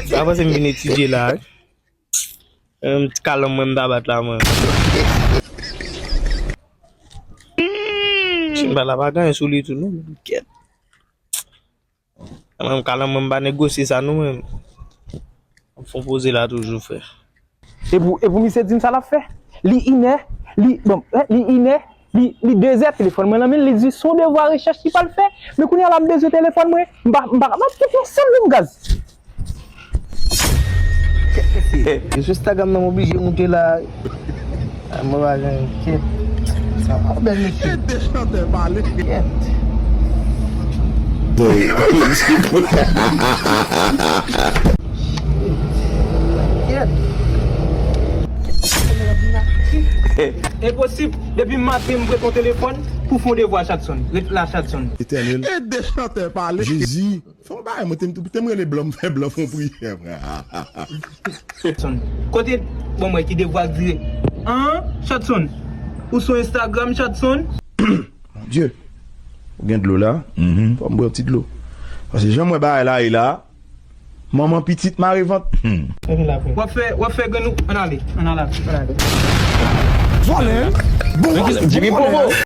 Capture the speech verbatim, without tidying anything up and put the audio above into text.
Sa panse m vin etidye la, wi. Yon ti kalanm mwen m ta bat la, mwen. Chenbal la pa gen anyen sou li tou, non, kèt. Mwen, kalanm mwen, m pa negosye sa, non, mwen. M fon poze la toujou, frè. E pou, e pou misye di m sa l ap fè? Li inè, li, bon, eh, li inè, li, li dezè, telefòn mwen nan men l, li di se yon devwa rechèch li pral fè. Men kounye a la, m bezwen telefòn mwen. M pa, m pa kapab kite yon sèl goud gaz. E sou Instagram nan, m oblije moute la. A, mwen pa gen kèt. Sa pa bèl, mesye. E de chantè pale. Kèt. Kèt. Enposib. Depi maten, m pran yon telefòn pou fè yon devwa, Chadson. Ret la, Chadson. Etènèl. E de chantè pale. Jezi. Fè yon bagay, mwen te, te m rele blan, m fè blan fè yon priyè, frè. Chadson. Kote, bon, mwen ki devwa dire. An, Chadson. Ou sou Instagram, Chadson? Mon Dieu. Ou gen dlo la? Fò m bwè yon ti dlo. Paske jan m wè bagay la ye la, manman pitit mare vant. W ap fè, w ap fè grenn ou. Ann ale, ann ale, ann ale. Vòlè, bon, Jimmy Popo.